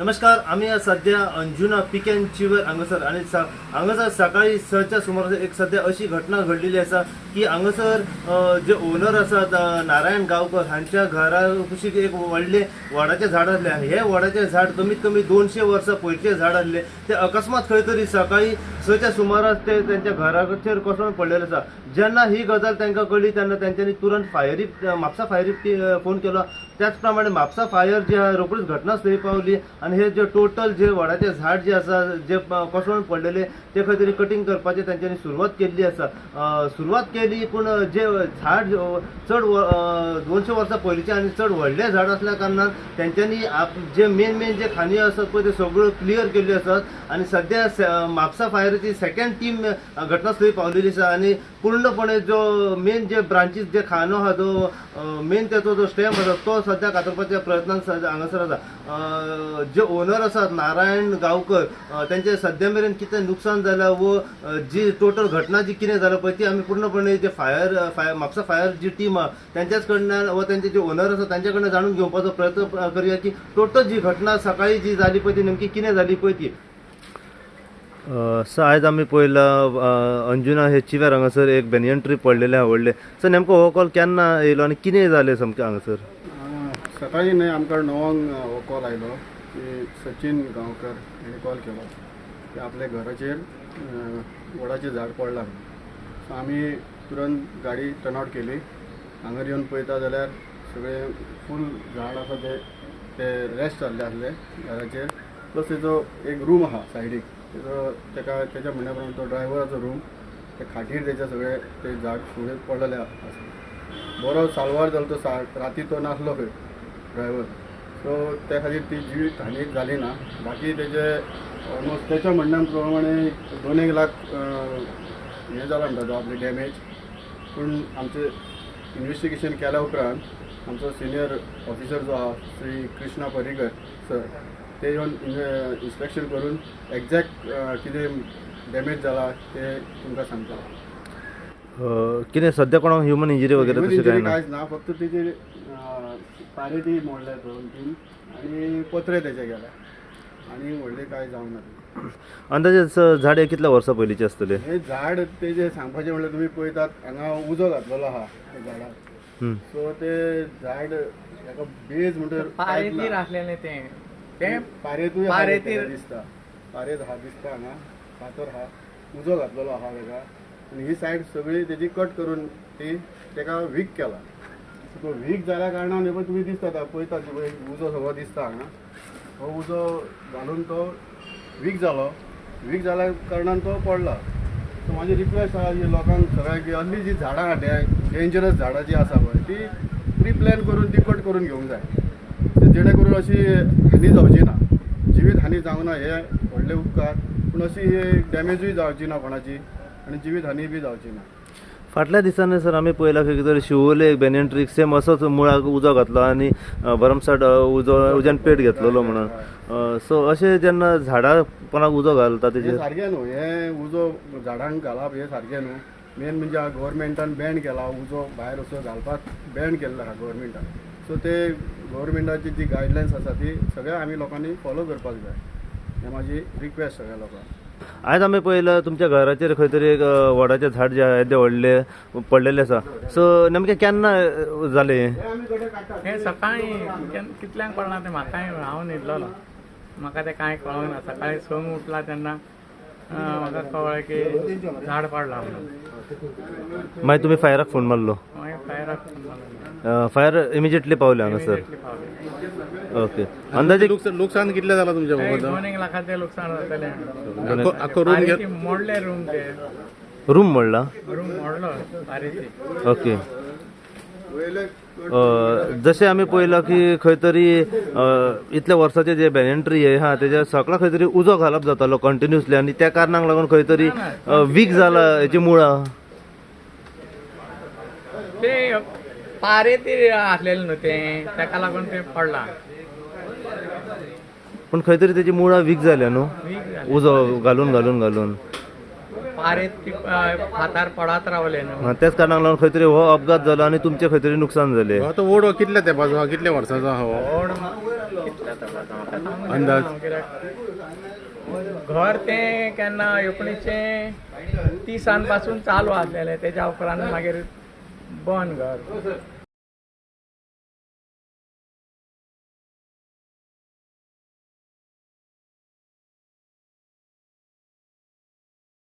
नमस्कार, आमी सध्या अंजुना पिकेन चिवर हांगासर आनी हांगासर सकाळी 6च्या सुमाराक एक सध्या अशी घटना घडलेली आसा की हांगासर जे ओनर आसात नारायण गांवकर हांच्या घरा कुशीक एक व्हडलें वडाचें झाड आसलें आनी हे वडाचें झाड कमीत कमी 200 वर्सां पयलींचें झाड आसलें. ते अकस्मात खंय तरी सकाळी 6च्या सुमाराक ते तेंच्या घराचेर कोसळून पडलेलें आसा. जेन्ना ही गजाल तांकां कळ्ळी तेन्ना तेंच्यांनी तुरंत फायरीक म्हापसा फायरीक फोन केलो. त्याच प्रमाणे म्हापसा फायर जी आहा रोखडीच घटनास्थळी पावली आनी हे जे टोटल जे वडाचें झाड जे आसा जे कोसळून पडलेले ते खंय तरी कटींग करपाची तेंच्यांनी सुरवात केल्ली आसा. सुरवात केली पूण जे झाड चड 200 वर्सां पयलींचें आनी चड व्हडलें झाड आसल्या कारणान तेंच्यांनी जे मेन मेन जे खांदयो आसात पळय ते सगळ्यो क्लियर केल्ल्यो आसात आनी सद्या म्हापसा फायराची सेकंड टीम घटनास्थळी पावलेली आसा आनी पूर्णपणे जो मेन जे ब्रांचीस जे खांदो आहा जो मेन तेचो जो स्टेम आसा तो सद्या कातरपाच्या प्रयत्नान हांगासर आसा. जे ओनर आसात नारायण गांवकर तेंचे सद्या मेरेन कितें नुकसान जालां वो जी टोटल घटना जी कितें जाला पळय ती आमी पूर्णपणे जे फायर म्हापसा फायर जी टीम आहा तेंच्याच कडल्यान व तेंचे जे ओनर आसा तेंच्या कडल्यान जाणून घेवपाचो प्रयत्न करुया की टोटल जी घटना सकाळी जी जाली पळय ती नेमकी कितें जाली पळय ती. सर, आयज आमी पळयलां अंजुना हे चिव्यार हांगासर एक बेनियन ट्री पडलेलें आहा व्हडलें. सर, नेमको हो कॉल केन्ना येयलो आनी कितें जालें सामकें हांगासर? सकाळी न्हय, आमकां 9 हो कॉल आयलो की सचिन गांवकर हेणी कॉल केलो की आपल्या घराचेर वडाचें झाड पडलां. सो आमी तुरंत गाडी टर्न आवट केली. हांगर येवन पळयता जाल्यार सगळें फूल झाड आसा ते रेस्ट जाल्ले आसले घराचेर. प्लस तेजो एक रूम आहा सायडीक, तेजो तेका तेच्या म्हणण्या प्रमाणे तो ड्रायव्हराचो रूम, ते खाटीर तेच्या सगळे ते झाड फुडें पडलेले आसा. बरो साल्वार जालो तो, राती तो नासलो खंय ड्रायव्हर, सो त्या खातीर ती जिवीत हानी जाली ना. बाकी तेजे ऑलमोस्ट तेच्या म्हणण्या प्रमाणे 2-1 लाख हें जाला म्हणटा तो आपली डॅमेज. पूण आमचें इन्वेस्टिगेशन केल्या उपरांत आमचो सिनियर ऑफिसर जो आहा श्री कृष्णा पर्रीकर सर, ते येवन इन्स्पेक्शन करून एग्जॅक्ट कितें डॅमेज जाला ते तुमकां सांगता. कितें सद्या कोणाक ह्युमन इंजरी वगैरे तशें कांय ना? कांयच ना, फक्त तेजे पारेटी मोडल्या 2-3 आनी पत्रे तेजे गेल्या आनी व्हडलें कांय जावंक ना. अंदाजे झाड हे कितल्या वर्सां पयलींचें आसतलें? हें झाड तेजें सांगपाचें म्हणल्यार तुमी पळयतात हांगा उजो घातलेलो आहा त्या झाडाक. सो ते झाड हेका बेज म्हणटर पारेतीर आसलेलें तें तें पारेतूय पारेतीर दिसता, पारेत आहा दिसता हांगा फातर आहा, उजो घातलेलो आहा तेका आनी ही सायड सगळी तेजी कट करून ती तेका वीक केला. सो तो वीक जाल्या कारणान हे पळय तुमी दिसता पळयतात पळय उजो सगळो दिसता हांगा. हो उजो घालून तो वीक जालो, वीक जाल्या कारणान तो पडला. सो म्हाजी रिक्वेस्ट आहा की लोकांक सगळ्यांक की असली जी झाडां आहा डेंजरस झाडां जी आसा पळय ती प्री प्लॅन करून ती कट करून घेवंक जाय, जेणे करून अशी हानी जावची ना, जिवीत हानी जावंक ना हे व्हडले उपकार, पूण अशी डॅमेजूय जावची ना कोणाची आनी जिवीत हानी बी जावची ना. फाटल्या दिसांनी सर आमी पळयलां खंय तरी शिवोले एक बेनियन ट्रीक सेम असोच मुळाक उजो घातलो आनी भरमसाट उज्यान पेट घेतलेलो म्हणून. सो अशें जेन्ना झाडां कोणाक उजो घालता तेजेर सारकें न्हू, हें उजो झाडांक घालप हें सारकें न्हू. मेन म्हणजे गव्हर्मेंटान बॅन केला उजो भायर असो घालपाक, बॅन केल्लो आहा गव्हर्मेंटान. सो ते गव्हर्मेंटाची जी गायडलायन्स आसा ती सगळ्या आमी लोकांनी फॉलो करपाक जाय, हें म्हाजी रिक्वेस्ट सगळ्या लोकांक. आयज आमी पळयलां तुमच्या घराचेर खंय तरी एक वडाचें झाड जें आहा तें व्हडलें पडलेलें आसा. सो नेमकें केन्ना जालें हें? हें सकाळीं कितल्यांक पडलां तें म्हाकाय, हांव न्हिदलोलो, म्हाका तें कांय कळोंक ना. सकाळीं 6 उठला तेन्ना म्हाका कळ्ळें की झाड पडलां म्हणून. मागीर तुमी फायराक फोन मारलो? मागीर फायराक फोन मारलो. फायर इमिजिएटली पावले हांगासर? ओके. अंदाजे नुकसान कितलें जालां तुमच्या? 2-1 लाखाचें लुकसाण जातलें. मोडले रूम, ते रूम मोडला? रूम मोडलो पारेची. ओके. जशें आमी पळयलां की खंय तरी इतल्या वर्साचे जे बेनियन ट्री आहा तेज्या सगळ्या खंय तरी उजो घालप जातालो कंटिन्युअसली आनी त्या कारणाक लागून खंय तरी वीक जाला हेची मुळां. ते पारेतीर आसलेलें न्हू तें, तेका लागून तें पडलां. पूण खंय तरी तेजी मुळां वीक जाल्या न्हू उजो घालून घालून घालून. पारेत ती फातर पडत रावले न्हू. हा, त्याच कारणाक लागून खंय तरी हो अपघात जालो आनी तुमचें खंय तरी नुकसान जालें. हो तो ओड कितल्या तेंपाचो आहा, कितल्या वर्सांचो आहा हो? ओड कितल्या तेंपाचो म्हाका सांगूंक अंदाज. येना, कित्याक घर तें केन्ना 1930 पासून चालू आसलेलें, तेज्या उपरांत मागीर बंद घर.